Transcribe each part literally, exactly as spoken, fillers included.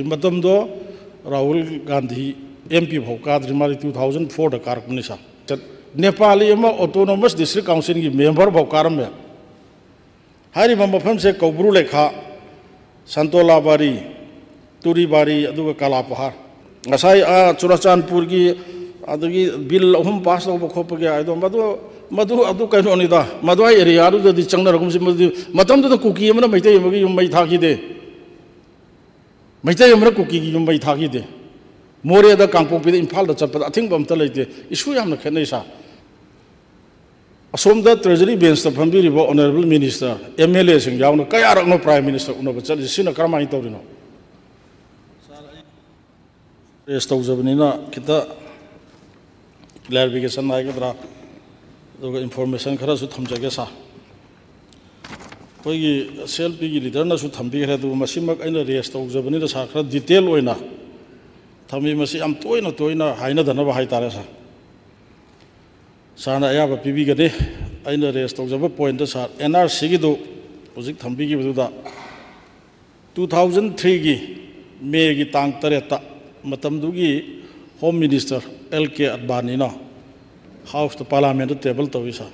ꯃꯇꯝꯗꯣ Rahul Gandhi M P ꯐꯥꯎ ꯀꯥꯗ꯭ꯔꯤ, ꯃꯥꯗꯤ two thousand four ꯗ ꯀꯥꯔꯛꯄꯅꯤ ꯁꯥꯔ꯫ ꯅꯦꯄꯥꯂꯤ ꯑꯃ autonomous district council ꯒꯤ member ꯐꯥꯎ ꯀꯥꯔꯝꯃꯦ꯫ ꯍꯥꯏꯔꯤꯕ ꯃꯐꯝꯁꯦ ꯀꯧꯕ꯭ꯔꯨ ꯂꯩꯈꯥ, ꯁꯟꯇꯣꯂꯥꯕꯥꯔꯤ, ꯇꯨꯔꯤꯕꯥꯔꯤ, ꯑꯗꯨꯒ ꯀꯥꯂꯥꯄꯍꯥꯔ꯫ ꯉꯁꯥꯏ, ꯑꯥ, ꯆꯨꯔꯥꯆꯥꯟꯄꯨꯔꯒꯤ, ꯑꯗꯒꯤ bill ꯑꯍꯨꯝ pass ꯇꯧꯕ ꯈꯣꯠꯄꯒꯤ ꯍꯥꯏꯗꯣ, ꯃꯗꯨ, ꯃꯗꯨ, ꯑꯗꯨ ꯀꯩꯅꯣꯅꯤꯗ, ꯃꯗꯨꯋꯥꯏ area ꯗꯨꯗꯗꯤ ꯆꯪꯅꯔꯒꯨꯝꯁꯤ꯫ ꯃꯗꯨꯗꯤ ꯃꯇꯝꯗꯨꯗ ꯀꯨꯀꯤ ꯑꯃꯅ ꯃꯩꯇꯩ ꯑꯃꯒꯤ ꯌꯨꯝ ꯃꯩ ꯊꯥꯈꯤꯗꯦ, ꯃꯩꯇꯩ ꯑꯃꯅ ꯀꯨꯀꯤꯒꯤ ꯌꯨꯝ ꯃꯩ ꯊꯥꯈꯤꯗꯦ꯫ ꯃꯣꯔꯦꯗ, ꯀꯥꯡꯄꯣꯛꯄꯤꯗ, ꯏꯝꯐꯥꯜꯗ ꯆꯠꯄꯗ ꯑꯊꯤꯡꯕ ꯑꯝꯇ ꯂꯩꯇꯦ꯫ Issue ꯌꯥꯝꯅ ꯈꯦꯠꯅꯩ ꯁꯥꯔ꯫ ꯑꯁꯣꯝꯗ Treasury bench ꯇ ꯐꯝꯕꯤꯔꯤꯕ honourable minister, M L A ꯁꯤꯡ ꯌꯥꯎꯅ ꯀꯌꯥꯔꯛꯅꯣ Prime Minister ꯎꯅꯕ ꯆꯠꯂꯤꯁꯤ? ꯁꯤꯅ ꯀꯔꯝꯍꯥꯏꯅ ꯇꯧꯔꯤꯅꯣ? Raise ꯇꯧꯖꯕꯅꯤꯅ ꯈꯤꯇ clarification ꯍꯥꯏꯒꯗ꯭ꯔꯥ, ꯑꯗꯨꯒ information ꯈꯔꯁꯨ ꯊꯝꯖꯒꯦ ꯁꯥꯔ꯫ ꯑꯩꯈꯣꯏꯒꯤ C L P ꯒꯤ leader ꯅꯁꯨ ꯊꯝꯕꯤꯈ꯭ꯔꯦ, ꯑꯗꯨꯕꯨ ꯃꯁꯤꯃꯛ ꯑꯩꯅ raise ꯇꯧꯖꯕꯅꯤꯅ ꯁꯥꯔ, ꯈꯔ detail ꯑꯣꯏꯅ ꯊꯝꯃꯤ꯫ ꯃꯁꯤ ꯌꯥꯝ ꯇꯣꯏꯅ ꯇꯣꯏꯅ ꯍꯥꯏꯅꯗꯅꯕ ꯍꯥꯏꯇꯥꯔꯦ ꯁꯥꯔ꯫ ꯁꯥꯔꯅ ꯑꯌꯥꯕ ꯄꯤꯕꯤꯒꯅꯤ꯫ ꯑꯩꯅ raise ꯇꯧꯖꯕ point ꯁꯥꯔ, N R C ꯒꯤꯗꯨ ꯍꯧꯖꯤꯛ ꯊꯝꯕꯤꯈꯤꯕꯗꯨꯗ, two thousand three ꯒꯤ May ꯒꯤ ꯇꯥꯡ ꯇꯔꯦꯠꯇ ꯃꯇꯝꯗꯨꯒꯤ Home Minister L K ꯑꯗꯕꯥꯅꯤꯅ House ꯇ, Parliament ꯇ table ꯇꯧꯏ ꯁꯥꯔ꯫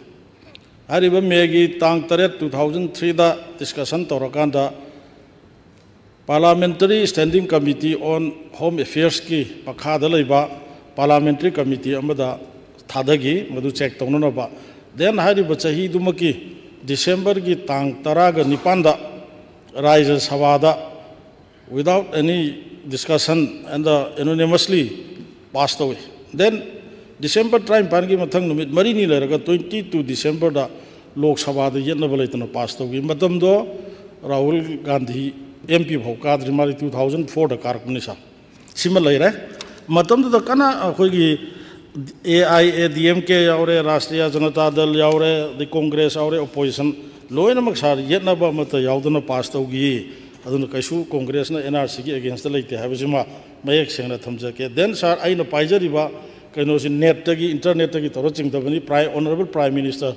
ꯍꯥꯏꯔꯤꯕ May ꯒꯤ ꯇꯥꯡ ꯇꯔꯦꯠ, two thousand three ꯗ discussion ꯇꯧꯔꯀꯥꯟꯗ, Parliamentary Standing Committee on Home Affairs ꯀꯤ ꯃꯈꯥꯗ ꯂꯩꯕ Parliamentary Committee ꯑꯃꯗ ꯊꯥꯗꯈꯤ, ꯃꯗꯨ check ꯇꯧꯅꯅꯕ꯫ Then ꯍꯥꯏꯔꯤꯕ ꯆꯍꯤꯗꯨꯃꯛꯀꯤ December ꯒꯤ ꯇꯥꯡ ꯇꯔꯥꯒ ꯅꯤꯄꯥꯟꯗ ꯔꯥꯖ꯭ꯌ ꯁꯚꯥꯗ without any discussion and unanimously pass ꯇꯧꯏ꯫ Then December ꯇꯔꯥꯅꯤꯄꯥꯟꯒꯤ ꯃꯊꯪ ꯅꯨꯃꯤꯠ ꯃꯔꯤꯅꯤ ꯂꯩꯔꯒ twenty two December ꯗ ꯂꯣꯛ ꯁꯚꯥꯗ ꯌꯦꯠꯅꯕ ꯂꯩꯇꯅ pass ꯇꯧꯈꯤ꯫ ꯃꯇꯝꯗꯣ ꯔꯥꯍꯨꯜ ꯒꯥꯟꯙꯤ M P ꯐꯥꯎ ꯀꯥꯗ꯭ꯔꯤ, ꯃꯥꯗꯤ two thousand four ꯗ ꯀꯥꯔꯛꯄꯅꯤ ꯁꯥꯔ꯫ ꯁꯤꯃ ꯂꯩꯔꯦ꯫ ꯃꯇꯝꯗꯨꯗ ꯀꯟꯅ ꯑꯩꯈꯣꯏꯒꯤ A I A D M K ꯌꯥꯎꯔꯦ, ꯔꯥꯁꯇ꯭ꯔꯤꯌꯥ ꯖꯅꯇꯥ ꯗꯜ ꯌꯥꯎꯔꯦ, ꯑꯗꯩ Congress ꯌꯥꯎꯔꯦ, opposition ꯂꯣꯏꯅꯃꯛ ꯁꯥꯔ ꯌꯦꯠꯅꯕ ꯑꯃꯠꯇ ꯌꯥꯎꯗꯅ pass ꯇꯧꯈꯤ꯫ ꯑꯗꯨꯅ ꯀꯩꯁꯨ Congress ꯅ N R C ꯒꯤ against ꯇ ꯂꯩꯇꯦ ꯍꯥꯏꯕꯁꯤꯃ ꯃꯌꯦꯛ ꯁꯦꯡꯅ ꯊꯝꯖꯒꯦ꯫ Then ꯁꯥꯔ, ꯑꯩꯅ ꯄꯥꯏꯖꯔꯤꯕ ꯀꯩꯅꯣꯁꯤ, net ꯇꯒꯤ, internet ꯇꯒꯤ ꯇꯧꯔ ꯆꯤꯡꯊꯕꯅꯤ꯫ Prime, Honourable Prime Minister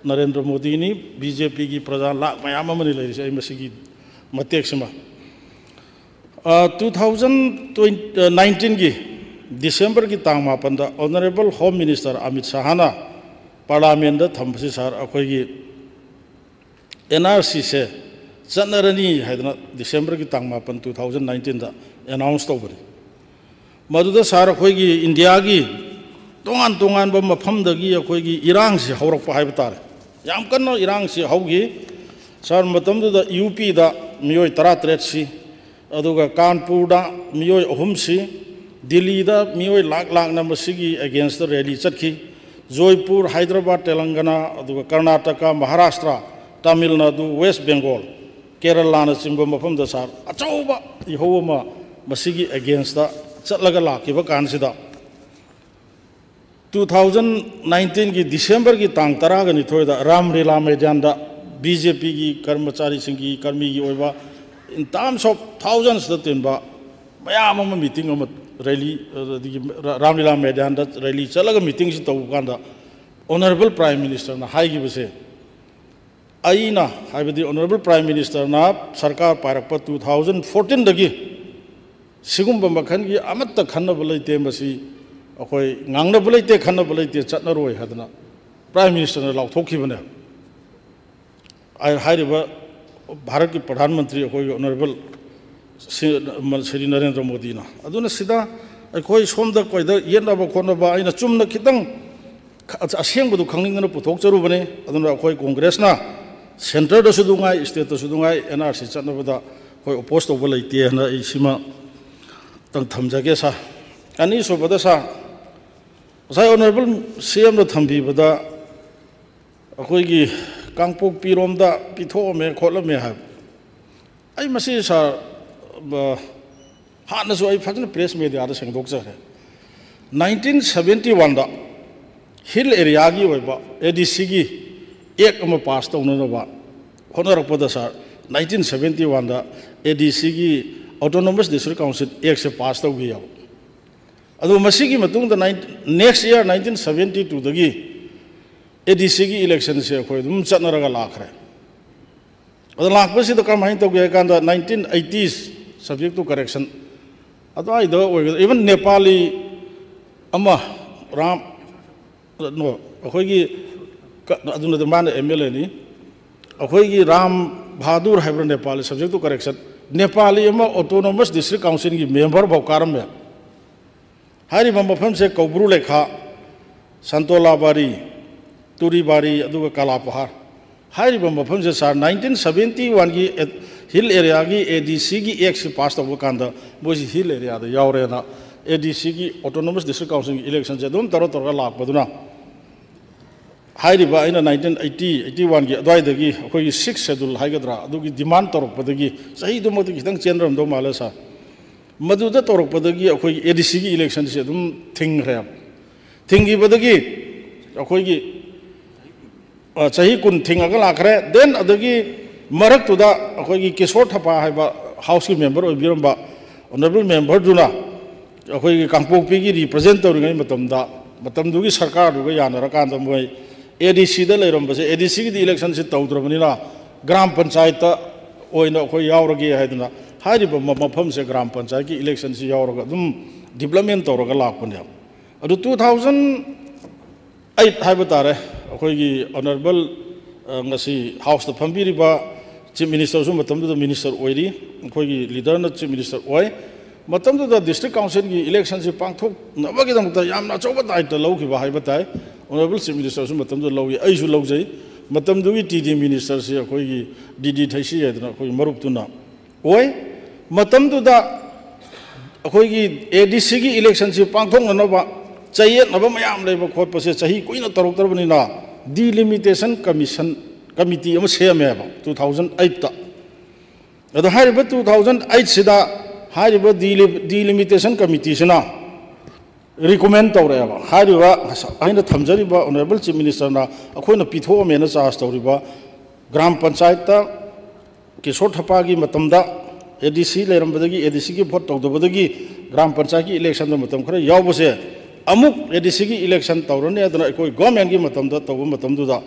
Narendra ꯃꯣꯗꯤꯅꯤ, B J P ꯒꯤ ꯄ꯭ꯔꯖꯥ ꯂꯥꯛ ꯃꯌꯥꯝ ꯑꯃꯅꯤ ꯂꯩꯔꯤꯁꯦ꯫ ꯑꯩ ꯃꯁꯤꯒꯤ ꯃꯇꯦꯛꯁꯤꯃ ꯇꯨ ꯊꯥꯎꯖꯟ ꯅꯥꯏꯟꯇꯤꯟꯒꯤ ꯗꯤꯁꯦꯝꯕꯔꯒꯤ ꯇꯥꯡ ꯃꯥꯄꯟꯗ Honourable Home Minister ꯑꯃꯤꯠ ꯁꯍꯥꯅ ꯄꯥꯔꯂꯥꯃꯦꯟꯗ ꯊꯝꯕꯁꯤ, ꯁꯥꯔ, ꯑꯩꯈꯣꯏꯒꯤ ꯑꯦꯟ ꯑꯥꯔ ꯁꯤꯁꯦ ꯆꯠꯅꯔꯅꯤ ꯍꯥꯏꯗꯅ ꯗꯤꯁꯦꯝꯕꯔꯒꯤ ꯇꯥꯡ ꯃꯥꯄꯟ, ꯇꯨ ꯊꯥꯎꯖꯟ ꯅꯥꯏꯟꯇꯤꯟꯗ ꯑꯦꯅꯥꯎꯟꯁ ꯇꯧꯕꯅꯤ꯫ ꯃꯗꯨꯗ, ꯁꯥꯔ, ꯑꯩꯈꯣꯏꯒꯤ ꯏꯟꯗꯤꯌꯥꯒꯤ ꯇꯣꯉꯥꯟ ꯇꯣꯉꯥꯟꯕ ꯃꯐꯝꯗꯒꯤ ꯑꯩꯈꯣꯏꯒꯤ ꯏꯔꯥꯡꯁꯤ ꯍꯧꯔꯛꯄ ꯍꯥꯏꯕ ꯇꯥꯔꯦ꯫ ꯌꯥꯝ ꯀꯟꯅ ꯏꯔꯥꯡꯁꯤ ꯍꯧꯈꯤ꯫ ꯁꯥꯔ, ꯃꯇꯝꯗꯨꯗ ꯌꯨ ꯄꯤꯗ ꯃꯤꯑꯣꯏ ꯇꯔꯥꯇꯔꯦꯠ ꯁꯤ, ꯑꯗꯨꯒ ꯀꯥꯟꯄꯨꯔꯗ ꯃꯤꯑꯣꯏ ꯑꯍꯨꯝ ꯁꯤ, ꯗꯤꯜꯂꯤꯗ ꯃꯤꯑꯣꯏ ꯂꯥꯛ ꯂꯥꯛꯅ ꯃꯁꯤꯒꯤ ꯑꯦꯒꯦꯟꯁꯇ ꯔꯦꯂꯤ ꯆꯠꯈꯤ꯫ ꯖꯣꯏꯄꯨꯔ, ꯍꯥꯏꯗ꯭ꯔꯕꯥꯗ, ꯇꯦꯂꯪꯒꯅꯥ, ꯑꯗꯨꯒ ꯀꯔꯅꯥꯇꯀꯥ, ꯃꯍꯥꯔꯥꯁꯇ꯭ꯔꯥ, ꯇꯥꯃꯤꯜ ꯅꯥꯗꯨ, ꯋꯦꯁ ꯕꯦꯡꯒꯣꯜ, ꯀꯦꯔꯂꯥꯅꯆꯤꯡꯕ ꯃꯐꯝꯗ, ꯁꯥꯔ, ꯑꯆꯧꯕ ꯏꯍꯧ ꯑꯃ ꯃꯁꯤꯒꯤ ꯑꯦꯒꯦꯟꯁꯇ ꯆꯠꯂꯒ ꯂꯥꯛꯈꯤꯕ ꯀꯥꯟꯁꯤꯗ, ꯇꯨ ꯊꯥꯎꯖꯟ ꯅꯥꯏꯟꯇꯤꯟꯒꯤ ꯗꯤꯁꯦꯝꯕꯔꯒꯤ ꯇꯥꯡ ꯇꯔꯥꯒ ꯅꯤꯊꯣꯏꯗ ꯔꯥꯝꯂꯤꯂꯥ ꯃꯩꯗꯥꯟꯗ ꯕꯤ ꯖꯦ ꯄꯤꯒꯤ ꯀꯔꯃꯆꯥꯔꯤꯁꯤꯡꯒꯤ, ꯀꯔꯃꯤꯒꯤ ꯑꯣꯏꯕ in terms of thousandsꯇ ꯇꯤꯟꯕ ꯃꯌꯥꯝ ꯑꯃ ꯃꯤꯇꯤꯡ ꯑꯃ, ꯔꯦꯂꯤ, ꯑꯗꯒꯤ ꯔꯥꯝꯂꯤꯂꯥ ꯃꯩꯗꯥꯟꯗ ꯔꯦꯂꯤ ꯆꯠꯂꯒ ꯃꯤꯇꯤꯡꯁꯤ ꯇꯧꯕ ꯀꯥꯟꯗ Honourable Prime Ministerꯅ ꯍꯥꯏꯈꯤꯕꯁꯦ, ꯑꯩꯅ, ꯍꯥꯏꯕꯗꯤ Honourable Prime Ministerꯅ ꯁꯔꯀꯥꯔ ꯄꯥꯏꯔꯛꯄ ꯇꯨ ꯊꯥꯎꯖꯟ ꯐꯣꯔꯇꯤꯟꯗꯒꯤ ꯁꯤꯒꯨꯝꯕ ꯃꯈꯜꯒꯤ ꯑꯃꯠꯇ ꯈꯟꯅꯕ ꯂꯩꯇꯦ, ꯃꯁꯤ ꯑꯩꯈꯣꯏ ꯉꯥꯡꯅꯕ ꯂꯩꯇꯦ, ꯈꯟꯅꯕ ꯂꯩꯇꯦ, ꯆꯠꯅꯔꯣꯏ ꯍꯥꯏꯗꯅ Prime Ministerꯅ ꯂꯥꯎꯊꯣꯛꯈꯤꯕꯅꯦ꯫ ꯑꯩ ꯍꯥꯏꯔꯤꯕ ꯚꯥꯔꯠꯀꯤ ꯄ꯭ꯔꯙꯥꯟ ꯃꯟꯇ꯭ꯔꯤ ꯑꯩꯈꯣꯏꯒꯤ Honourable ꯁꯤ-, ꯁ꯭ꯔꯤ ꯅꯔꯦꯟꯗ꯭ꯔ ꯃꯣꯗꯤꯅ꯫ ꯑꯗꯨꯅ ꯁꯤꯗ ꯑꯩꯈꯣꯏ ꯁꯣꯝꯗ ꯑꯩꯈꯣꯏꯗ ꯌꯦꯠꯅꯕ ꯈꯣꯠꯅꯕ ꯑꯩꯅ ꯆꯨꯝꯅ ꯈꯤꯇꯪ ꯑꯁꯦꯡꯕꯗꯨ ꯈꯪꯅꯤꯡꯗꯅ ꯄꯨꯊꯣꯛꯆꯔꯨꯕꯅꯤ꯫ ꯑꯗꯨꯅ ꯑꯩꯈꯣꯏ ꯀꯣꯡꯒ꯭ꯔꯦꯁꯅ ꯁꯦꯟꯇꯔꯗꯁꯨ ꯑꯗꯨ ꯉꯥꯏ, ꯁ꯭ꯇꯦꯠꯇꯁꯨ ꯑꯗꯨ ꯉꯥꯏ, ꯑꯦꯟ ꯑꯥꯔ ꯁꯤ ꯆꯠꯅꯕꯗ ꯑꯩꯈꯣꯏ ꯑꯣꯄꯣꯖ ꯇꯧꯕ ꯂꯩꯇꯦ ꯍꯥꯏꯅ ꯑꯩ ꯁꯤꯃ ꯇꯪ ꯊꯝꯖꯒꯦ, ꯁꯥꯔ꯫ ꯑꯅꯤꯁꯨꯕꯗ, ꯁꯥꯔ, ꯉꯁꯥꯏ Honourable ꯁꯤ ꯑꯦꯝꯅ ꯊꯝꯕꯤꯕꯗ ꯑꯩꯈꯣꯏꯒꯤ ꯀꯥꯡꯄꯣꯛꯄꯤꯔꯣꯝꯗ ꯄꯤꯊꯣꯛꯑꯝꯃꯦ ꯈꯣꯠꯂꯝꯃꯦ ꯍꯥꯏꯕ, ꯑꯩ ꯃꯁꯤ, ꯁꯥꯔ, ꯑ, ꯍꯥꯟꯅꯁꯨ ꯑꯩ ꯐꯖꯅ ꯄ꯭ꯔꯦꯁ ꯃꯦꯗꯤꯌꯥꯗ ꯁꯦꯡꯗꯣꯛꯆꯈ꯭ꯔꯦ꯫ ꯅꯥꯏꯟꯇꯤꯟ ꯁꯕꯦꯟꯇꯤ ꯋꯥꯟꯗ ꯍꯤꯜ ꯑꯦꯔꯤꯌꯥꯒꯤ ꯑꯣꯏꯕ ꯑꯦ ꯗꯤ ꯁꯤꯒꯤ ꯑꯦꯛ ꯑꯃ ꯄꯥꯁ ꯇꯧꯅꯅꯕ ꯍꯣꯠꯅꯔꯛꯄꯗ, ꯁꯥꯔ, ꯅꯥꯏꯟꯇꯤꯟ ꯁꯕꯦꯟꯇꯤ ꯋꯥꯟꯗ ꯑꯦ ꯗꯤ ꯁꯤꯒꯤ Autonomous District Council Actꯁꯦ ꯄꯥꯁ ꯇꯧꯈꯤꯑꯕ꯫ ꯑꯗꯨ ꯃꯁꯤꯒꯤ ꯃꯇꯨꯡꯗ nine-, next year nineteen seventy ꯇꯨꯗꯒꯤ ꯑꯦ ꯗꯤ ꯁꯤꯒꯤ ꯏꯂꯦꯛꯁꯟꯁꯦ ꯑꯩꯈꯣꯏ ꯑꯗꯨꯝ ꯆꯠꯅꯔꯒ ꯂꯥꯛꯈ꯭ꯔꯦ꯫ ꯑꯗꯣ ꯂꯥꯛꯄꯁꯤꯗ ꯀꯔꯝꯍꯥꯏꯅ ꯇꯧꯒꯦ ꯍꯥꯏ ꯀꯥꯟꯗ, nineteen eighty subject to correction ꯑꯗꯨꯋꯥꯏꯗ ꯑꯣꯏꯒꯗ꯭ꯔꯥ, even ꯅꯦꯄꯥꯂꯤ ꯑꯃ, ꯔꯥꯝ, no, ꯑꯩꯈꯣꯏꯒꯤ ꯀ- ꯑꯗꯨꯅꯗꯤ ꯃꯥꯅ ꯑꯦꯝ ꯑꯦꯜ ꯑꯦꯅꯤ꯫ ꯑꯩꯈꯣꯏꯒꯤ ꯔꯥꯝ ꯕꯍꯥꯗꯨꯔ ꯍꯥꯏꯕ꯭ꯔꯥ Nepali, subject to correction, Nepali ꯑꯃ autonomous district councilꯒꯤ member ꯐꯥꯎ ꯀꯥꯔꯝꯃꯦ꯫ ꯍꯥꯏꯔꯤꯕ ꯃꯐꯝꯁꯦ ꯀꯧꯕ꯭ꯔꯨ ꯂꯩꯈꯥ, ꯁꯟꯇꯣꯂꯥꯕꯥꯔꯤ, ꯇꯨꯔꯤꯕꯥꯔꯤ, ꯑꯗꯨꯒ ꯀꯂꯥꯄꯍꯥꯔ꯫ ꯍꯥꯏꯔꯤꯕ ꯃꯐꯝꯁꯦ, ꯁꯥꯔ, nineteen seventy oneꯒꯤ ꯍꯤꯜ ꯑꯦꯔꯤꯌꯥꯒꯤ ꯑꯦ ꯗꯤ ꯁꯤꯒꯤ ꯑꯦꯛꯁꯤ ꯄꯥꯁ ꯇꯧꯕ ꯀꯥꯟꯗ ꯃꯣꯏꯁꯤ ꯍꯤꯜ ꯑꯦꯔꯤꯌꯥꯗ ꯌꯥꯎꯔꯦꯅ, ꯑꯦ ꯗꯤ ꯁꯤꯒꯤ autonomous district councilꯒꯤ electionꯁꯦ ꯑꯗꯨꯝ ꯇꯧꯔ ꯇꯧꯔꯒ ꯂꯥꯛꯄꯗꯨꯅ, ꯍꯥꯏꯔꯤꯕ ꯑꯩꯅ nineteen eighty, eighty oneꯒꯤ ꯑꯗꯨꯋꯥꯏꯗꯒꯤ ꯑꯩꯈꯣꯏꯒꯤ sixth schedule ꯍꯥꯏꯒꯗ꯭ꯔꯥ, ꯑꯗꯨꯒꯤ demand ꯇꯧꯔꯛꯄꯗꯒꯤ, ꯆꯍꯤꯗꯨꯃꯛꯇꯤ ꯈꯤꯇꯪ ꯆꯦꯟꯅꯔꯝꯗꯧ ꯃꯥꯜꯂꯦ, ꯁꯥꯔ, ꯃꯗꯨꯗ ꯇꯧꯔꯛꯄꯗꯒꯤ ꯑꯩꯈꯣꯏꯒꯤ ꯑꯦ ꯗꯤ ꯁꯤꯒꯤ electionꯁꯦ ꯑꯗꯨꯝ ꯊꯤꯡꯈ꯭ꯔꯦ꯫ ꯊꯤꯡꯈꯤꯕꯗꯒꯤ ꯑꯩꯈꯣꯏꯒꯤ, ꯑ, ꯆꯍꯤ ꯀꯨꯟ ꯊꯤꯡꯉꯒ ꯂꯥꯛꯈ꯭ꯔꯦ꯫ Then ꯑꯗꯒꯤ ꯃꯔꯛꯇꯨꯗ ꯑꯩꯈꯣꯏꯒꯤ ꯀꯤꯁꯣꯔ ꯊꯄꯥ ꯍꯥꯏꯕ ꯍꯥꯎꯁꯀꯤ member ꯑꯣꯏꯕꯤꯔꯝꯕ honourable memberꯗꯨꯅ ꯑꯩꯈꯣꯏꯒꯤ ꯀꯥꯡꯄꯣꯛꯄꯤꯒꯤ represent ꯇꯧꯔꯤꯉꯩ ꯃꯇꯝꯗ, ꯃꯇꯝꯗꯨꯒꯤ ꯁꯔꯀꯥꯔꯗꯨꯒ ꯌꯥꯅꯔꯀꯥꯟꯗ ꯃꯣꯏ ꯑꯦ ꯗꯤ ꯁꯤꯗ ꯂꯩꯔꯝꯕꯁꯦ, ꯑꯦ ꯗꯤ ꯁꯤꯒꯤꯗꯤ electionꯁꯤ ꯇꯧꯗ꯭ꯔꯕꯅꯤꯅ ꯒ꯭ꯔꯥꯝ ꯄꯟꯆꯥꯌꯠꯇ ꯑꯣꯏꯅ ꯑꯩꯈꯣꯏ ꯌꯥꯎꯔꯒꯦ ꯍꯥꯏꯗꯅ ꯍꯥꯏꯔꯤꯕ ꯃ-, ꯃꯐꯝꯁꯦ ꯒ꯭ꯔꯥꯝ ꯄꯟꯆꯥꯌꯠꯀꯤ electionꯁꯤ ꯌꯥꯎꯔꯒ ꯑꯗꯨꯝ development ꯇꯧꯔꯒ ꯂꯥꯛꯄꯅꯦꯕ꯫ ꯑꯗꯨ two thousand eight ꯍꯥꯏꯕ ꯇꯥꯔꯦ, ꯑꯩꯈꯣꯏꯒꯤ honourable, ꯑ, ꯉꯁꯤ ꯍꯥꯎꯁꯇ ꯐꯝꯕꯤꯔꯤꯕ Chief Ministerꯁꯨ ꯃꯇꯝꯗꯨꯗ minister ꯑꯣꯏꯔꯤ, ꯑꯩꯈꯣꯏꯒꯤ leaderꯅ Chief Minister ꯑꯣꯏ꯫ ꯃꯇꯝꯗꯨꯗ district councilꯒꯤ electionꯁꯤ ꯄꯥꯡꯊꯣꯛꯅꯕꯒꯤꯗꯃꯛꯇ ꯌꯥꯝꯅ ꯑꯆꯧꯕ ꯗꯥꯏꯇ ꯂꯧꯈꯤꯕ ꯍꯥꯏꯕ ꯇꯥꯏ꯫ Honourable Chief Ministerꯁꯨ ꯃꯇꯝꯗꯨꯗ ꯂꯧꯏ, ꯑꯩꯁꯨ ꯂꯧꯖꯩ꯫ ꯃꯇꯝꯗꯨꯒꯤ ꯇꯤ ꯗꯤ ministerꯁꯤ ꯑꯩꯈꯣꯏꯒꯤ ꯗꯤ ꯗꯤ ꯊꯩꯁꯤ ꯍꯥꯏꯗꯅ ꯑꯩꯈꯣꯏꯒꯤ ꯃꯔꯨꯞꯇꯨꯅ ꯑꯣꯏ꯫ ꯃꯇꯝꯗꯨꯗ ꯑꯩꯈꯣꯏꯒꯤ ꯑꯦ ꯗꯤ ꯁꯤꯒꯤ electionꯁꯤ ꯄꯥꯡꯊꯣꯛꯅꯅꯕ ꯆꯌꯦꯠꯅꯕ ꯃꯌꯥꯝ ꯂꯩꯕ ꯈꯣꯠꯄꯁꯦ ꯆꯍꯤ ꯀꯨꯏꯅ ꯇꯧꯔꯛꯇ꯭ꯔꯕꯅꯤꯅ delimitation commission, committee ꯑꯃ ꯁꯦꯝꯃꯦꯕ two thousand eightꯇ꯫ ꯑꯗꯣ ꯍꯥꯏꯔꯤꯕ two thousand eightꯁꯤꯗ ꯍꯥꯏꯔꯤꯕ deli-, delimitation committeeꯁꯤꯅ recommend ꯇꯧꯔꯛꯑꯦꯕ꯫ ꯍꯥꯏꯔꯤꯕ ꯉꯁꯥꯏ ꯑꯩꯅ ꯊꯝꯖꯔꯤꯕ honourable Chief Ministerꯅ ꯑꯩꯈꯣꯏꯅ ꯄꯤꯊꯣꯛꯑꯝꯃꯦꯅ charge ꯇꯧꯔꯤꯕ ꯒ꯭ꯔꯥꯝ ꯄꯟꯆꯥꯌꯠꯇ ꯀꯤꯁꯣꯔ ꯊꯄꯥꯒꯤ ꯃꯇꯝꯗ ꯑꯦ ꯗꯤ ꯁꯤ ꯂꯩꯔꯝꯕꯗꯒꯤ, ꯑꯦ ꯗꯤ ꯁꯤꯒꯤ vote ꯇꯧꯗꯕꯗꯒꯤ ꯒ꯭ꯔꯥꯝ ꯄꯟꯆꯥꯌꯠꯀꯤ electionꯗ ꯃꯇꯝ ꯈꯔ ꯌꯥꯎꯕꯁꯦ, ꯑꯃꯨꯛ ꯑꯦ ꯗꯤ ꯁꯤꯒꯤ election ꯇꯧꯔꯅꯤ ꯍꯥꯏꯗꯅ ꯑꯩꯈꯣꯏ governmentꯀꯤ ꯃꯇꯝꯗ ꯇꯧꯕ ꯃꯇꯝꯗꯨꯗ,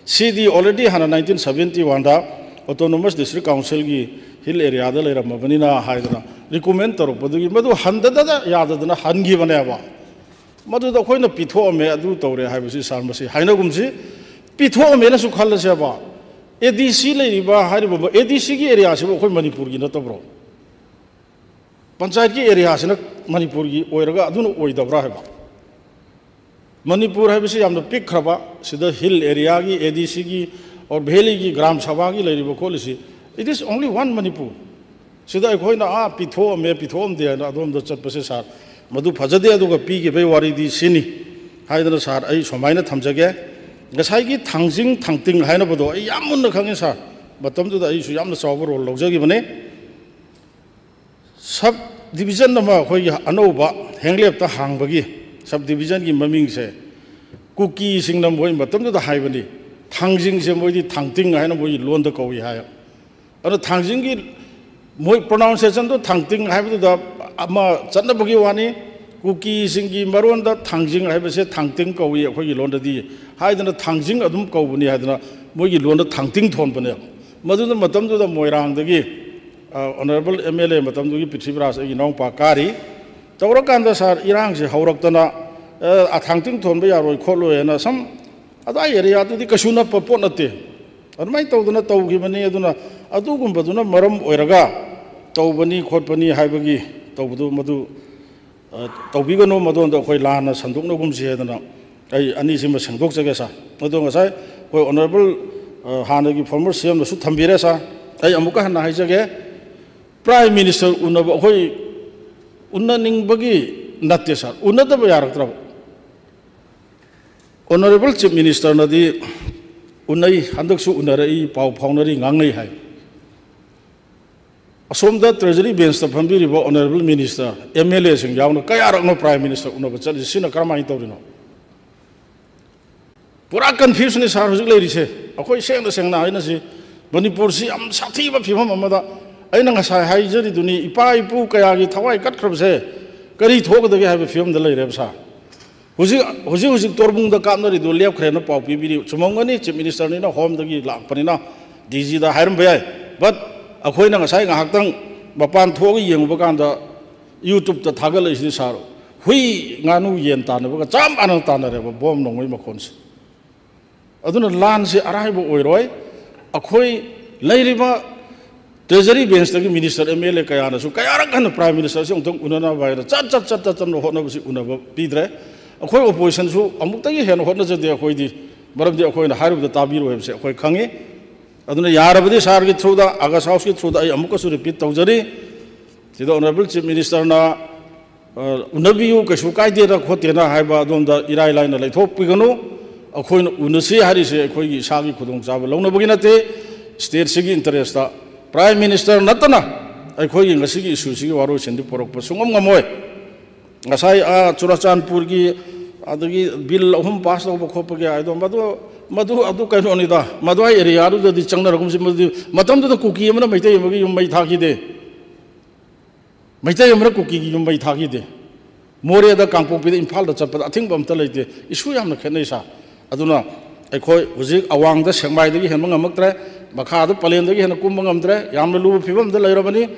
ꯁꯤꯗꯤ already ꯍꯥꯟꯅ nineteen seventy oneꯗ autonomous district councilꯒꯤ ꯍꯤꯜ ꯑꯦꯔꯤꯌꯥꯗ ꯂꯩꯔꯝꯃꯕꯅꯤꯅ ꯍꯥꯏꯗꯅ ꯔꯤꯀꯣꯃꯦꯟ ꯇꯧꯔꯛꯄꯗꯨꯒꯤ ꯃꯗꯨ ꯍꯟꯗꯗꯅ ꯌꯥꯗꯗꯅ ꯍꯟꯈꯤꯕꯅꯦꯕ꯫ ꯃꯗꯨꯗ ꯑꯩꯈꯣꯏꯅ ꯄꯤꯊꯣꯛꯑꯝꯃꯦ, ꯑꯗꯨ ꯇꯧꯔꯦ ꯍꯥꯏꯕꯁꯤ ꯁꯥꯔ, ꯃꯁꯤ ꯍꯥꯏꯅꯒꯨꯝꯁꯤ꯫ ꯄꯤꯊꯣꯛꯑꯝꯃꯦꯅꯁꯨ ꯈꯜꯂꯁꯦꯕ꯫ ꯑꯦ ꯗꯤ ꯁꯤ ꯂꯩꯔꯤꯕ ꯍꯥꯏꯔꯤꯕ ꯑꯦ ꯗꯤ ꯁꯤꯒꯤ ꯑꯦꯔꯤꯌꯥꯁꯤꯕꯨ ꯑꯩꯈꯣꯏ ꯃꯅꯤꯄꯨꯔꯒꯤ ꯅꯠꯇꯕ꯭ꯔꯣ? ꯄꯟꯆꯥꯌꯠꯀꯤ ꯑꯦꯔꯤꯌꯥꯁꯤꯅ ꯃꯅꯤꯄꯨꯔꯒꯤ ꯑꯣꯏꯔꯒ ꯑꯗꯨꯅ ꯑꯣꯏꯗꯕ꯭ꯔꯥ ꯍꯥꯏꯕ? ꯃꯅꯤꯄꯨꯔ ꯍꯥꯏꯕꯁꯤ ꯌꯥꯝꯅ ꯄꯤꯛꯈ꯭ꯔꯕ, ꯁꯤꯗ ꯍꯤꯜ ꯑꯦꯔꯤꯌꯥꯒꯤ, ꯑꯦ ꯗꯤ ꯁꯤꯒꯤ, ꯑꯣꯔ ꯚꯦꯂꯤꯒꯤ ꯒ꯭ꯔꯥꯝ ꯁꯚꯥꯒꯤ ꯂꯩꯔꯤꯕ ꯈꯣꯠꯂꯤꯁꯤ, it is only one Manipur. ꯁꯤꯗ ꯑꯩꯈꯣꯏꯅ ꯑꯥ ꯄꯤꯊꯣꯛꯑꯝꯃꯦ, ꯄꯤꯊꯣꯛꯑꯝꯗꯦ ꯍꯥꯏꯅ ꯑꯗꯣꯝꯗ ꯆꯠꯄꯁꯦ ꯁꯥꯔ, ꯃꯗꯨ ꯐꯖꯗꯦ꯫ ꯑꯗꯨꯒ ꯄꯤꯈꯤꯕꯒꯤ ꯋꯥꯔꯤꯗꯤ ꯁꯤꯅꯤ ꯍꯥꯏꯗꯅ ꯁꯥꯔ, ꯑꯩ ꯁꯨꯃꯥꯏꯅ ꯊꯝꯖꯒꯦ꯫ ꯉꯁꯥꯏꯒꯤ ꯊꯥꯡꯖꯤꯡ ꯊꯥꯡꯇꯤꯡ ꯍꯥꯏꯅꯕꯗꯣ ꯑꯩ ꯌꯥꯝ ꯃꯨꯟꯅ ꯈꯪꯉꯤ ꯁꯥꯔ, ꯃꯇꯝꯗꯨꯗ ꯑꯩꯁꯨ ꯌꯥꯝꯅ ꯆꯥꯎꯕ ꯔꯣꯜ ꯂꯧꯖꯈꯤꯕꯅꯤ꯫ ꯁꯕ ꯗꯤꯕꯤꯖꯟ ꯑꯃ ꯑꯩꯈꯣꯏꯒꯤ ꯑꯅꯧꯕ ꯍꯦꯡꯂꯦꯞꯇ ꯍꯥꯡꯕꯒꯤ ꯁꯕ ꯗꯤꯕꯤꯖꯟꯒꯤ ꯃꯃꯤꯡꯁꯦ ꯀꯨꯀꯤꯁꯤꯡꯅ ꯃꯣꯏ ꯃꯇꯝꯗꯨꯗ ꯍꯥꯏꯕꯅꯤ, ꯊꯥꯡꯖꯤꯡꯁꯦ ꯃꯣꯏꯗꯤ ꯊꯥꯡꯇꯤꯡ ꯍꯥꯏꯅ ꯃꯣꯏꯒꯤ ꯂꯣꯟꯗ ꯀꯧꯏ ꯍꯥꯏ꯫ ꯑꯗꯣ ꯊꯥꯡꯖꯤꯡꯒꯤ ꯃꯣꯏ ꯄ꯭ꯔꯣꯅꯥꯎꯟꯁꯤꯌꯦꯁꯟꯗꯣ ꯊꯥꯡꯇꯤꯡ ꯍꯥꯏꯕꯗꯨꯗ ꯑꯃ ꯆꯠꯅꯕꯒꯤ ꯋꯥꯅꯤ, ꯀꯨꯀꯤꯁꯤꯡꯒꯤ ꯃꯔꯣꯟꯗ ꯊꯥꯡꯖꯤꯡ ꯍꯥꯏꯕꯁꯦ ꯊꯥꯡꯇꯤꯡ ꯀꯧꯏ ꯑꯩꯈꯣꯏꯒꯤ ꯂꯣꯟꯗꯗꯤ ꯍꯥꯏꯗꯅ ꯊꯥꯡꯖꯤꯡ ꯑꯗꯨꯝ ꯀꯧꯕꯅꯤ ꯍꯥꯏꯗꯅ ꯃꯣꯏꯒꯤ ꯂꯣꯟꯗ ꯊꯥꯡꯇꯤꯡ ꯊꯣꯟꯕꯅꯦꯕ꯫ ꯃꯗꯨꯅ ꯃꯇꯝꯗꯨꯗ ꯃꯣꯏꯔꯥꯡꯗꯒꯤ ꯑ, ꯑꯣꯅꯔꯦꯕꯜ ꯑꯦꯝ ꯑꯦꯜ ꯑꯦ ꯃꯇꯝꯗꯨꯒꯤ ꯄ꯭ꯔꯤꯊꯤꯕꯤꯔꯥꯖ ꯑꯩꯒꯤ ꯏꯅꯥꯎꯄꯥ ꯀꯥꯔꯤ꯫ ꯇꯧꯔꯀꯥꯟꯗ ꯁꯥꯔ, ꯏꯔꯥꯡꯁꯦ ꯍꯧꯔꯛꯇꯅ, ꯑ, ꯑꯊꯥꯡꯇꯤꯡ ꯊꯣꯟꯕ ꯌꯥꯔꯣꯏ ꯈꯣꯠꯂꯣꯏ ꯍꯥꯏꯅ ꯁꯨꯝ ꯑꯗꯨꯋꯥꯏ ꯑꯦꯔꯤꯌꯥꯗꯨꯗꯤ ꯀꯩꯁꯨ ꯅꯛꯄ ꯄꯣꯠ ꯅꯠꯇꯦ꯫ ꯑꯗꯨꯃꯥꯏꯅ ꯇꯧꯗꯅ ꯇꯧꯈꯤꯕꯅꯤ꯫ ꯑꯗꯨꯅ ꯑꯗꯨꯒꯨꯝꯕꯗꯨꯅ ꯃꯔꯝ ꯑꯣꯏꯔꯒ ꯇꯧꯕꯅꯤ ꯈꯣꯠꯄꯅꯤ ꯍꯥꯏꯕꯒꯤ ꯇꯧꯕꯗꯨ ꯃꯗꯨ ꯑ, ꯇꯧꯕꯤꯒꯅꯨ, ꯃꯗꯣꯝꯗ ꯑꯩꯈꯣꯏ ꯂꯥꯟꯅ ꯁꯟꯗꯣꯛꯅꯒꯨꯝꯁꯤ ꯍꯥꯏꯗꯅ ꯑꯩ ꯑꯅꯤꯁꯤꯃ ꯁꯦꯡꯗꯣꯛꯆꯒꯦ ꯁꯥꯔ꯫ ꯑꯗꯣ ꯉꯁꯥꯏ ꯑꯩꯈꯣꯏ ꯑꯣꯅꯔꯦꯕꯜ, ꯑ, ꯍꯥꯟꯅꯒꯤ ꯐꯣꯔꯃꯔ ꯁꯤ ꯑꯦꯝꯅꯁꯨ ꯊꯝꯕꯤꯔꯦ ꯁꯥꯔ꯫ ꯑꯩ ꯑꯃꯨꯛꯀ ꯍꯟꯅ ꯍꯥꯏꯖꯒꯦ, ꯄ꯭ꯔꯥꯏꯝ ꯃꯤꯅꯤꯁꯇꯔ ꯎꯅꯕ ꯑꯩꯈꯣꯏ ꯎꯅꯅꯤꯡꯕꯒꯤ ꯅꯠꯇꯦ ꯁꯥꯔ, ꯎꯅꯗꯕ ꯌꯥꯔꯛꯇ꯭ꯔꯕ꯫ ꯑꯣꯅꯔꯦꯕꯜ ꯆꯤꯐ ꯃꯤꯅꯤꯁꯇꯔꯅꯗꯤ ꯎꯅꯩ, ꯍꯟꯗꯛꯁꯨ ꯎꯅꯔꯛꯏ, ꯄꯥꯎ ꯐꯥꯎꯅꯔꯤ, ꯉꯥꯡꯅꯩ ꯍꯥꯏ꯫ ꯑꯁꯣꯝꯗ ꯇ꯭ꯔꯦꯖꯔꯤ ꯕꯦꯟꯁꯇ ꯐꯝꯕꯤꯔꯤꯕ ꯑꯣꯅꯔꯦꯕꯜ ꯃꯤꯅꯤꯁꯇꯔ, ꯑꯦꯝ ꯑꯦꯜ ꯑꯦꯁꯤꯡ ꯌꯥꯎꯅ ꯀꯌꯥꯔꯛꯅꯣ ꯄ꯭ꯔꯥꯏꯝ ꯃꯤꯅꯤꯁꯇꯔ ꯎꯅꯕ ꯆꯠꯂꯤꯁꯤ? ꯁꯤꯅ ꯀꯔꯝꯍꯥꯏꯅ ꯇꯧꯔꯤꯅꯣ? ꯄꯨꯔꯥ ꯀꯟꯐ꯭ꯌꯨꯁꯅꯤ ꯁꯥꯔ ꯍꯧꯖꯤꯛ ꯂꯩꯔꯤꯁꯦ꯫ ꯑꯩꯈꯣꯏ ꯁꯦꯡꯅ ꯁꯦꯡꯅ ꯍꯥꯏꯅꯁꯤ, ꯃꯅꯤꯄꯨꯔꯁꯤ ꯌꯥꯝ ꯁꯥꯊꯤꯕ ꯐꯤꯕꯝ ꯑꯃꯗ, ꯑꯩꯅ ꯉꯁꯥꯏ ꯍꯥꯏꯖꯔꯤꯗꯨꯅꯤ, ꯏꯄꯥ ꯏꯄꯨ ꯀꯌꯥꯒꯤ ꯊꯋꯥꯏ ꯀꯠꯈ꯭ꯔꯕꯁꯦ ꯀꯔꯤ ꯊꯣꯛꯀꯗꯒꯦ ꯍꯥꯏꯕ ꯐꯤꯕꯝꯗ ꯂꯩꯔꯦꯕ ꯁꯥꯔ꯫ ꯍꯧꯖꯤꯛ, ꯍꯧꯖꯤꯛ, ꯍꯧꯖꯤꯛ ꯇꯣꯔꯕꯨꯡꯗ ꯀꯥꯞꯅꯔꯤꯗꯨ ꯂꯦꯞꯈ꯭ꯔꯦꯅ ꯄꯥꯎ ꯄꯤꯕꯤꯔꯤ꯫ ꯆꯨꯝꯃꯝꯒꯅꯤ, ꯆꯤꯐ ꯃꯤꯅꯤꯁꯇꯔꯅꯤꯅ, ꯍꯣꯝꯗꯒꯤ ꯂꯥꯛꯄꯅꯤꯅ, ꯗꯤ ꯖꯤꯗ ꯍꯥꯏꯔꯝꯕ ꯌꯥꯏ꯫ But ꯑꯩꯈꯣꯏꯅ ꯉꯁꯥꯏ ꯉꯥꯏꯍꯥꯛꯇꯪ ꯃꯄꯥꯟ ꯊꯣꯛꯑꯒ ꯌꯦꯡꯉꯨꯕ ꯀꯥꯟꯗ, YouTube-ꯇ ꯊꯥꯒꯠꯂꯛꯏꯁꯤꯗꯤ ꯁꯥꯔ, ꯍꯨꯏ ꯉꯥꯅꯨ ꯌꯦꯟ ꯇꯥꯟꯅꯕꯒ ꯆꯞ ꯃꯥꯟꯅꯅ ꯇꯥꯟꯅꯔꯦꯕ, ꯕꯣꯝ ꯅꯣꯡꯃꯩ ꯃꯈꯣꯟꯁꯦ꯫ ꯑꯗꯨꯅ ꯂꯥꯟꯁꯦ ꯑꯔꯥꯏꯕ ꯑꯣꯏꯔꯣꯏ꯫ ꯑꯩꯈꯣꯏ ꯂꯩꯔꯤꯕ Treasury bench-ꯇꯒꯤ minister, M L A ꯀꯌꯥꯅꯁꯨ ꯀꯌꯥꯔꯛ ꯍꯟꯅ Prime Minister-ꯁꯦ ꯑꯃꯨꯛꯇꯪ ꯎꯅꯅꯕ ꯍꯥꯏꯅ ꯆꯠ ꯆꯠ ꯆꯠ ꯆꯠ ꯆꯠꯅ ꯍꯣꯠꯅꯕꯁꯤ ꯎꯅꯕ ꯄꯤꯗ꯭ꯔꯦ꯫ ꯑꯩꯈꯣꯏ opposition-ꯁꯨ ꯑꯃꯨꯛꯇꯒꯤ ꯍꯦꯟꯅ ꯍꯣꯠꯅꯖꯗꯦ ꯑꯩꯈꯣꯏꯗꯤ, ꯃꯔꯝꯗꯤ ꯑꯩꯈꯣꯏꯅ ꯍꯥꯏꯔꯨꯕꯗ ꯇꯥꯕꯤꯔꯣꯏ ꯍꯥꯏꯕꯁꯦ ꯑꯩꯈꯣꯏ ꯈꯪꯉꯤ꯫ ꯑꯗꯨꯅ ꯌꯥꯔꯕꯗꯤ ꯁꯥꯔꯒꯤ through-ꯗ, August House-ꯀꯤ through-ꯗ ꯑꯩ ꯑꯃꯨꯛꯀꯁꯨ repeat ꯇꯧꯖꯔꯤ, ꯁꯤꯗ Honourable Chief Minister-ꯅ, ꯑ, ꯎꯅꯕꯤꯌꯨ, ꯀꯩꯁꯨ ꯀꯥꯏꯗꯦꯅ ꯈꯣꯠꯇꯦꯅ ꯍꯥꯏꯕ ꯑꯗꯣꯝꯗ ꯏꯔꯥꯏ ꯂꯥꯏꯅ ꯂꯩꯊꯣꯛꯄꯤꯒꯅꯨ꯫ ꯑꯩꯈꯣꯏꯅ ꯎꯅꯁꯤ ꯍꯥꯏꯔꯤꯁꯦ ꯑꯩꯈꯣꯏꯒꯤ ꯏꯁꯥꯒꯤ ꯈꯨꯗꯣꯡꯆꯥꯕ ꯂꯧꯅꯕꯒꯤ ꯅꯠꯇꯦ, state-ꯁꯤꯒꯤ interest-ꯇ꯫ Prime Minister ꯅꯠꯇꯅ ꯑꯩꯈꯣꯏꯒꯤ ꯉꯁꯤꯒꯤ issue-ꯁꯤꯒꯤ ꯋꯥꯔꯣꯏꯁꯤꯟꯗꯤ ꯄꯨꯔꯛꯄ ꯁꯨꯡꯉꯝ ꯉꯝꯃꯣꯏ꯫ ꯉꯁꯥꯏ, ꯑꯥ, ꯆꯨꯔꯥꯆꯥꯟꯄꯨꯔꯒꯤ ꯑꯗꯒꯤ bill ꯑꯍꯨꯝ pass ꯇꯧꯕ ꯈꯣꯠꯄꯒꯤ ꯍꯥꯏꯗꯣ, ꯃꯗꯨ, ꯃꯗꯨ, ꯑꯗꯨ ꯀꯩꯅꯣꯅꯤꯗ, ꯃꯗꯨꯋꯥꯏ area-ꯗꯨꯗꯗꯤ ꯆꯪꯅꯔꯒꯨꯝꯁꯤ꯫ ꯃꯗꯨꯗꯤ ꯃꯇꯝꯗꯨꯗ ꯀꯨꯀꯤ ꯑꯃꯅ ꯃꯩꯇꯩ ꯑꯃꯒꯤ ꯌꯨꯝ ꯃꯩ ꯊꯥꯈꯤꯗꯦ, ꯃꯩꯇꯩ ꯑꯃꯅ ꯀꯨꯀꯤꯒꯤ ꯌꯨꯝ ꯃꯩ ꯊꯥꯈꯤꯗꯦ꯫ ꯃꯣꯔꯦꯗ, ꯀꯥꯡꯄꯣꯛꯄꯤꯗ, ꯏꯝꯐꯥꯜꯗ ꯆꯠꯄꯗ ꯑꯊꯤꯡꯕ ꯑꯝꯇ ꯂꯩꯇꯦ꯫ Issue ꯌꯥꯝꯅ ꯈꯦꯠꯅꯩ ꯁꯥꯔ꯫ ꯑꯗꯨꯅ ꯑꯩꯈꯣꯏ ꯍꯧꯖꯤꯛ ꯑꯋꯥꯡꯗ ꯁꯦꯛꯃꯥꯏꯗꯒꯤ ꯍꯦꯟꯕ ꯉꯝꯃꯛꯇ꯭ꯔꯦ, ꯃꯈꯥꯗ ꯄꯂꯦꯟꯗꯒꯤ ꯍꯦꯟꯅ ꯀꯨꯝꯕ ꯉꯝꯗ꯭ꯔꯦ, ꯌꯥꯝꯅ ꯂꯨꯕ ꯐꯤꯕꯝꯗ ꯂꯩꯔꯕꯅꯤ꯫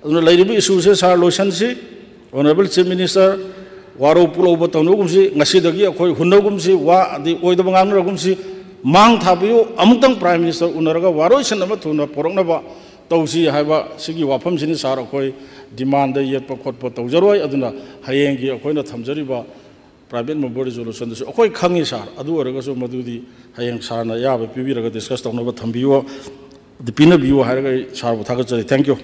ꯑꯗꯨꯅ ꯂꯩꯔꯤꯕ issue-ꯁꯦ ꯁꯥꯔ ꯂꯣꯏꯁꯤꯟꯁꯤ꯫ Honourable Chief Minister, ꯋꯥꯔꯧ ꯄꯨꯛꯂꯧꯕ ꯇꯧꯅꯒꯨꯝꯁꯤ, ꯉꯁꯤꯗꯒꯤ ꯑꯩꯈꯣꯏ ꯍꯨꯟꯅꯒꯨꯝꯁꯤ, ꯋꯥ ꯑꯗꯤ ꯑꯣꯏꯗꯕ ꯉꯥꯡꯅꯔꯒꯨꯝꯁꯤ, ꯃꯥꯡ ꯊꯥꯕꯤꯌꯨ, ꯑꯃꯨꯛꯇꯪ Prime Minister ꯎꯅꯔꯒ ꯋꯥꯔꯣꯏꯁꯤꯟ ꯑꯃ ꯊꯨꯅ ꯄꯨꯔꯛꯅꯕ ꯇꯧꯁꯤ ꯍꯥꯏꯕ ꯁꯤꯒꯤ ꯋꯥꯐꯝꯁꯤꯅꯤ ꯁꯥꯔ꯫ ꯑꯩꯈꯣꯏ demand ꯌꯦꯠꯄ ꯈꯣꯠꯄ ꯇꯧꯖꯔꯣꯏ꯫ ꯑꯗꯨꯅ ꯍꯌꯦꯡꯒꯤ ꯑꯩꯈꯣꯏꯅ ꯊꯝꯖꯔꯤꯕ private member resolution-ꯗꯁꯨ ꯑꯩꯈꯣꯏ ꯈꯪꯉꯤ ꯁꯥꯔ, ꯑꯗꯨ ꯑꯣꯏꯔꯒꯁꯨ ꯃꯗꯨꯗꯤ ꯍꯌꯦꯡ ꯁꯥꯔꯅ ꯑꯌꯥꯕ ꯄꯤꯕꯤꯔꯒ discuss ꯇꯧꯅꯕ ꯊꯝꯕꯤꯌꯨ, ꯄꯤꯅꯕꯤꯌꯨ ꯍꯥꯏꯔꯒ ꯑꯩ ꯁꯥꯔꯕꯨ ꯊꯥꯒꯠꯆꯔꯤ꯫ Thank you꯫